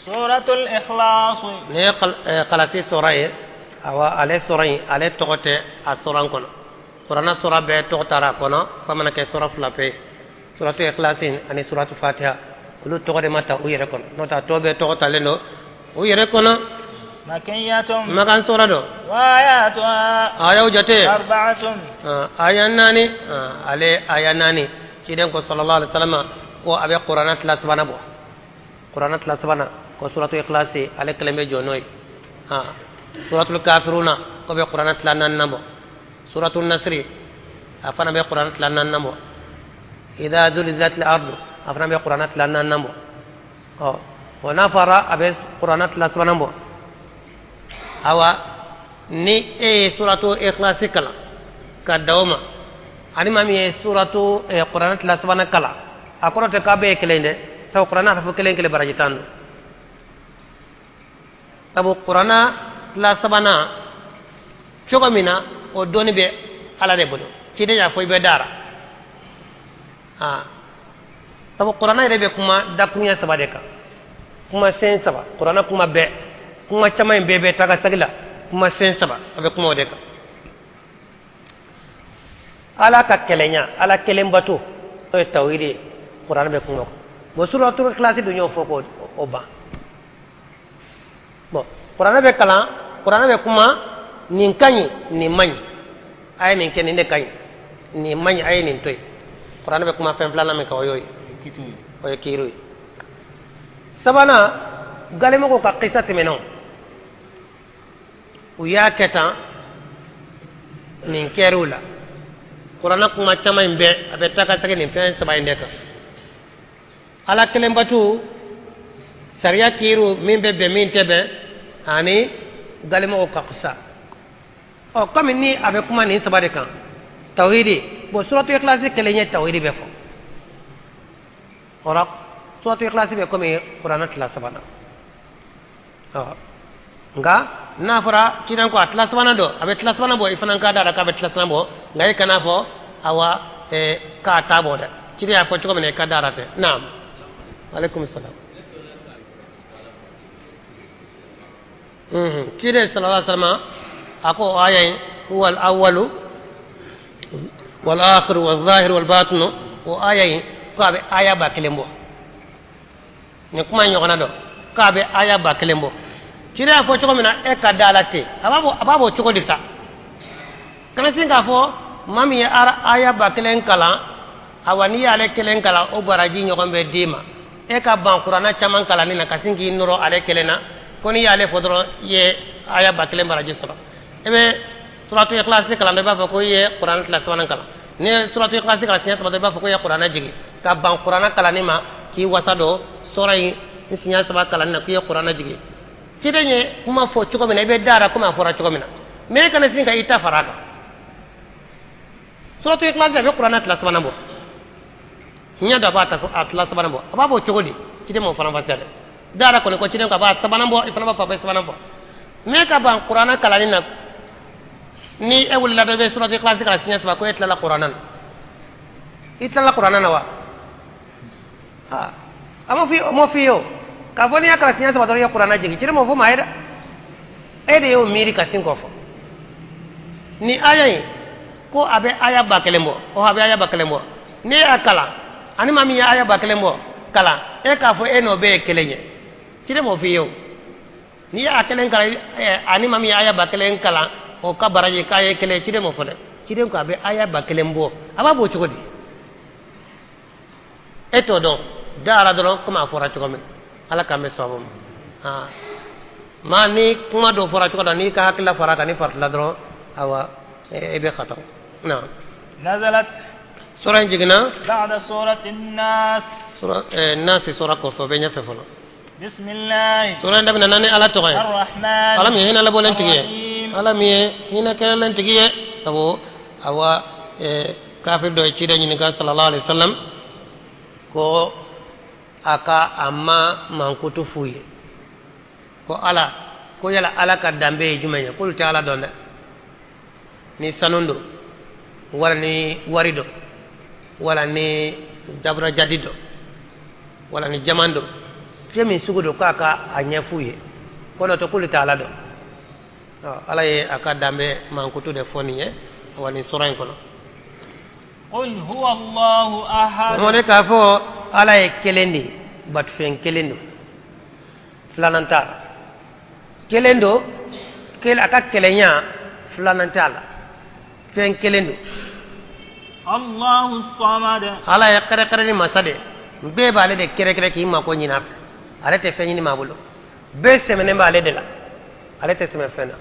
Suratul ikhlas. Nin ye kalasi sura ye. Awa, ale sura in, ale tɔgɔ tɛ a sura kɔnɔ. Kuranna sura bɛɛ tɔgɔ tara a kɔnɔ, f'a mana kɛ sura fila pe, suratu ikhlasi ani suratu fatiha. Olu tɔgɔ de ma ta u yɛrɛ kɔnɔ, n'o tɛ a tɔ bɛɛ tɔgɔ talen don u yɛrɛ kɔnɔ. Makiyatun. Makan sura don. Wa ayatuha. Ayaw jate. Arba'atun. Aya 4. Ale aya 4, ciden ko sallallahu alaihi wasallam ko a bɛ kuranna tila sabanan bɔ. Kuranna tila sabanan ko suratu ikhlasi, ale kelen bɛ jɔ n'o ye. Suratul kafiruna ko bɛ kuranna tila naaninan bɔ. Suratul nasri, a fana bɛ kuranna tila naaninan bɔ. Idha zulzilatil ardu, a fana bɛ kuranna tila naaninan bɔ. Ɔ, o n'a fɔra a bɛ kuranna tila sabanan bɔ. Awa, ni e ye suratu ikhlasi kalan ka da o ma, ani maa min ye suratu kuranna tila sabanan kalan, a kɔrɔ tɛ k'a bɛɛ ye kelen dɛ. Sabu kuranna harafu kelen kelen baraji 10 don. Sabu kuranna tila sabanan cogo min na, o dɔnni bɛ Ala de bolo. Ciden y'a fɔ, i bɛ dara. Sabu kuranna yɛrɛ bɛ kuma dakuruɲɛ saba de kan, kuma sen saba. Kuranna kuma bɛɛ, kuma caman in bɛɛ bɛ taga sagi la kuma sen saba, a bɛ kuma o de kan. Ala ka kelenya, Ala kelen bato, n'o ye tawhidi ye, kuranna bɛ kuma o kan. Bon, suratul ikhlasi dun y'o fɔ k'o ban. Bon, kuranna bɛ kalan, kuranna bɛ kuma nin ka ɲi, nin man ɲi, a ye nin kɛ, nin de ka ɲi, nin man ɲi, a ye nin to yen. Kuranna bɛ kuma fɛn filanan min kan, o y'o ye, o ye kiiri ye. Sabanan, galemɔgɔw ka kisa tɛmɛnenw, u y'a kɛ tan, nin kɛr'u la. Kuranna kuma caman in bɛɛ, a bɛ taa ka segin nin fɛn saba in de kan: Ala kelen batu, sariya kiiriw min bɛ bɛn, min tɛ bɛn, ani galemɔgɔw ka kisa. Ɔ, komi ni a bɛ kuma nin saba de kan, tawhidi. Bon, suratu ikhlasi kelen ye tawhidi bɛ fɔ. Ɔrɔ, suratu ikhlasi bɛ komi kuranna tila sabanan. Ɔ, nka n'a fɔra ciden ko a tila sabanan don, a bɛ tila sabanan bɔ, i fana ka da la k'a bɛ tila sabanan bɔ. Nka e kana fɔ awa k'a ta bɔ dɛ. Ciden y'a fɔ cogo min na, i ka da la tɛ. Naam, aleykum salam. Ciden sallallahu alaihi wasallam a ko o aya in, huwa al-awwalu wal akhiru wal zahiru wal batinu, o aya in ko a bɛ aya 1000 bɔ. Nin kuma in ɲɔgɔnna dɔ k'a bɛ aya 1000 bɔ. Ciden y'a fɔ cogo min na, e ka da la ten. A b'a bɔ cogo di sa? Kana sin k'a fɔ maa min ye aya 1000 kalan, awa n'i y'ale kelen kalan, o baraji ɲɔgɔn bɛ d'i ma. E ka ban kuranna caman kalanni na ka sin k'i nɔrɔ ale kelen na, ko n'i y'ale fɔ dɔrɔn, i ye aya 1000 baraji sɔrɔ. E bɛ suratu ikhlasi kalan dɔrɔn, i b'a fɔ ko i ye kuranna tila sabanan kalan. N'i ye suratu ikhlasi kalan siɲɛ saba dɔrɔn, i b'a fɔ ko i ye kuranna jigin. Ka ban kuranna kalanni ma k'i wasa don sura in siɲɛ saba kalanni na k'i ye kuranna jigin. Ciden ye kuma fɔ cogo min na, i bɛ da la komi a fɔra cogo min na, mais e kana sin ka i ta fara a kan. Suratu ikhlasi, a bɛ kuranna tila sabanan bɔ. Ɲɛ dɔ a b'a ta a tila sabanan bɔ, a b'a bɔ cogo di? Ciden m'o fana fɔ dɛ. Da la kɔni ko ciden ko a b'a sabanan bɔ, i fana b'a fɔ a bɛ sabanan bɔ. Mais ka ban kuranna kalanni na, ni e wulila dɔ, i bɛ suratu ikhlasi kalan siɲɛ saba, ko e tilala kuranna na. I tilala kuranna na wa? A ma f'i ye o k'a fɔ n'i y'a kalan siɲɛ saba dɔrɔn, i ye kuranna jigin. Ciden m'o fɔ maa ye dɛ. E de y'o miiri ka sin k'o fɔ. Ni aya in ko a bɛ aya 1000 bɔ, ɔ, a bɛ aya 1000 bɔ. N'e y'a kalan, ani maa min ye aya 1000 bɔ kalan, e k'a fɔ e n'o bɛɛ ye kelen ye, ciden m'o f'i ye o. N'i y'a kelen kalan, ani maa min ye aya 1000 kalan, o ka baraji k'a ye kelen ye, ciden m'o fɔ dɛ. Ciden ko a bɛ aya 1000 bɔ, a b'a bɔ cogo di? E t'o dɔn. Da la dɔrɔn komi a fɔra cogo min. Ala k'an bɛ sababu ma. Maa ni kuma dɔ fɔra cogo dɔ, n'i ka hakilila fara a kan ni faratila dɔrɔn, awa, e bɛ xata na. Nazalat. Sura in jiginna. Ba'da surati an-nas. Sura nasi sura kɔfɛ, o bɛ ɲɛfɛ fɔlɔ. Bismillah. Sura in daminɛna ni Ala tɔgɔ ye. Ar-Rahman. Ala min ye hinɛ labɔlen tigi ye, Ala min ye hinɛ kɛlen tigi ye. Sabu awa, kafir dɔ ye ciden ɲininka sallallahu alaihi wasallam ko a ka a ma mankutu f'u ye ko Ala ko yala Ala ka danbe ye jumɛn ye? K'olu tɛ Ala dɔn dɛ. Ni sanu don, wala ni wari don, wala ni zaburajadi don, wala ni jaman don. Fɛn min sugu don k'a ka a ɲɛf'u ye, ko n'o tɛ k'olu tɛ Ala dɔn. Ala ye a ka danbe mankutu de fɔ nin ye, wa nin sura in kɔnɔ. Qul huwa Allahu ahad. O de k'a fɔ Ala ye kelen de ye, batufɛn kelen don, filanan t'a la. Kelen don, a ka kelenya filanan t'a la, fɛn kelen don. Allahu samad. Ala ye kɛrɛkɛrɛni masa de ye, bɛɛ b'ale de kɛrɛkɛrɛ k'i mako ɲini a fɛ, ale tɛ fɛn ɲini maa bolo, bɛɛ sɛmɛnen b'ale de la, ale tɛ sɛmɛ fɛn na.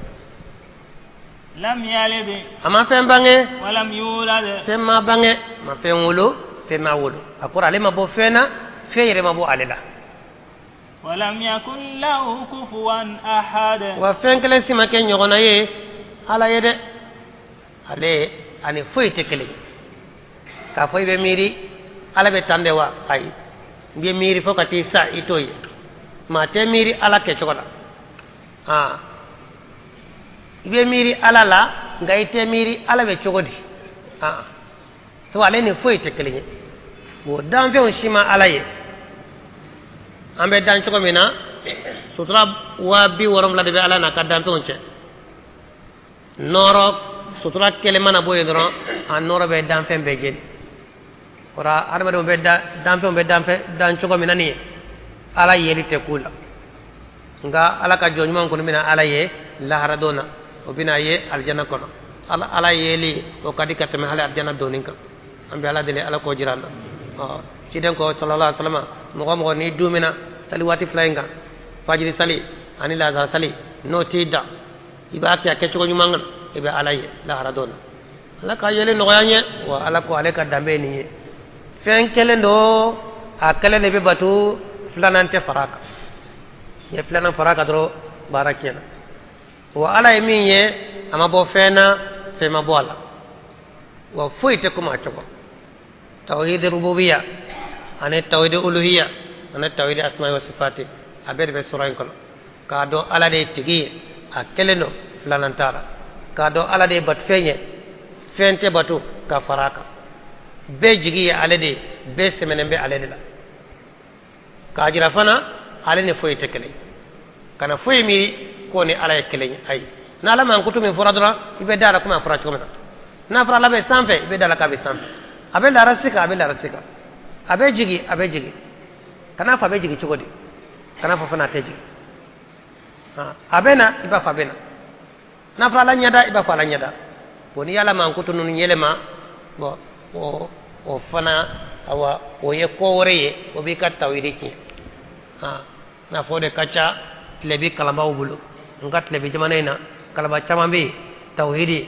Lam yalid. A ma fɛn bange. Walam yulad. Fɛn ma bange, ma fɛn wolo, fɛn ma wolo, a kɔrɔ ale ma bɔ fɛn na, fɛn yɛrɛ ma bɔ ale la. Walam yakun lahu kufuwan ahad. Wa fɛn kelen si ma kɛ ɲɔgɔnna ye Ala ye dɛ, ale ani foyi tɛ kelen ye. K'a fɔ i bɛ miiri Ala bɛ tan de wa, ayi, i bɛ miiri fo ka t'i sa i t'o ye. Maa tɛ miiri Ala kɛcogo la, i bɛ miiri Ala la, nka i tɛ miiri Ala bɛ cogo di, sabu ale ni foyi tɛ kelen ye. Bon, danfɛnw si ma Ala ye. An bɛ dan cogo min na, sutura 70000 de bɛ Ala n'a ka danfɛnw cɛ. Nɔɔrɔ sutura kelen mana bɔ yen dɔrɔn, a nɔɔrɔ bɛ danfɛn bɛɛ jeni. O la adamadenw bɛ danfɛnw bɛ danfɛn dan cogo min na nin ye, Ala yeli tɛ k'u la. Nka Ala ka jɔn ɲuman kɔni bɛna Ala ye laharadon na, o bɛna ye alijana kɔnɔ. Ala yeli o ka di ka tɛmɛ hali alijana donni kan. An bɛ Ala deli, Ala k'o jira an na. Ciden ko sallallahu alaihi wasallam, mɔgɔ mɔgɔ n'i dumina sali waati fila in kan, fajiri sali ani lazara sali, n'o t'i da, i b'a kɛ a kɛcogo ɲuman kan, i bɛ Ala ye laharadon na. Ala ka yeli nɔgɔya n ye. Wa Ala ko ale ka danbe ye nin ye, fɛn kelen don, a kelen de bɛ bato, filanan tɛ fara a kan. N'i ye filanan fara a kan dɔrɔn, baara tiɲɛna. Wa Ala ye min ye, a ma bɔ fɛn na, fɛn ma bɔ a la, wa foyi tɛ komi a cogo. Tawhid rububiya ani tawhid uluhiya ani tawhid asma'i wa sifati, a bɛɛ de bɛ sura in kɔnɔ. K'a dɔn Ala de ye tigi ye, a kelen don, filanan t'a la. K'a dɔn Ala de ye batufɛn ye, fɛn tɛ bato ka fara a kan. Bɛɛ jigi ye ale de ye, bɛɛ sɛmɛnen bɛ ale de la. K'a jira fana ale ni foyi tɛ kelen ye, kana foyi miiri k'o ni Ala ye kelen ye, ayi. N'Ala mankutu min fɔra dɔrɔn, i bɛ da a la komi a fɔra cogo min na. N'a fɔra Ala bɛ sanfɛ, i bɛ da a la k'a bɛ sanfɛ. A bɛ larasi kan, a bɛ larasi kan. A bɛ jigin, a bɛ jigin. Kana fɔ a bɛ jigin cogo di, kana fɔ fana a tɛ jigin. A bɛ na, i b'a fɔ a bɛ na. N'a fɔra Ala ɲɛda, i b'a fɔ Ala ɲɛda. Bon, n'i y'Ala mankutu ninnu yɛlɛma, bon, o fana, awa, o ye ko wɛrɛ ye, o b'i ka tawhidi tiɲɛ. N'a fɔ o de ka ca tilebi kalanbaaw bolo. N ka tilebi jamana in na, kalanbaa caman bɛ yen, tawhidi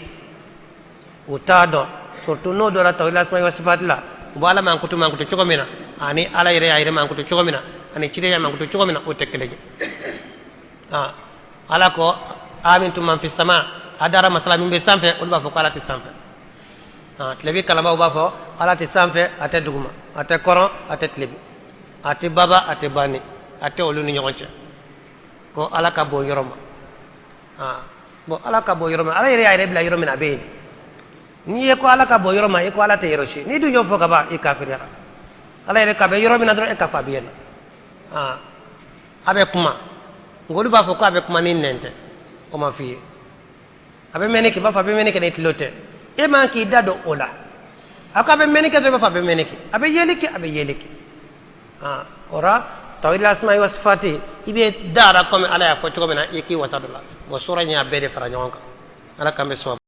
u t'a dɔn, surtout n'o dɔra tawhidi asma'i wa sifati la, u b'Ala mankutu cogo min na, ani Ala yɛrɛ y'a yɛrɛ mankutu cogo min na, ani ciden y'a mankutu cogo min na, o tɛ kelen ye. Ala ko amintum man fi sama, a dara masala min bɛ sanfɛ, olu b'a fɔ ko Ala tɛ sanfɛ. Tilebi kalanbaaw b'a fɔ Ala tɛ sanfɛ, a tɛ duguma, a tɛ kɔrɔn, a tɛ tilebi, a tɛ baba, a tɛ bani, a tɛ olu ni ɲɔgɔn cɛ, ko Ala ka bon yɔrɔ ma. Bon, Ala ka bon yɔrɔ ma, Ala yɛrɛ y'a yɛrɛ bila yɔrɔ min na, a bɛ yen. N'i ye ko Ala ka bon yɔrɔ ma, i ko Ala tɛ yɔrɔ si. N'i dun y'o fɔ ka ban, i kafiriyara. Ala yɛrɛ ka bɛ yɔrɔ min na dɔrɔn, e ka fɔ a bɛ yen nɔ. A bɛ kuma, nka olu b'a fɔ ko a bɛ kuma ni nɛn tɛ, o ma f'i ye. A bɛ mɛnni kɛ, i b'a fɔ a bɛ mɛnni kɛ ni tulo tɛ, e man k'i da don o la. A ko a bɛ mɛnni kɛ dɔrɔn, i b'a fɔ a bɛ mɛnni kɛ. A bɛ yeli kɛ, a bɛ yeli kɛ. O la tawhid asma'i wa sifati, i bɛ da la komi Ala y'a fɔ cogo min na, i k'i wasa don la. Bon, sura in y'a bɛɛ de fara ɲɔgɔn kan. Ala k'an bɛ sɔn.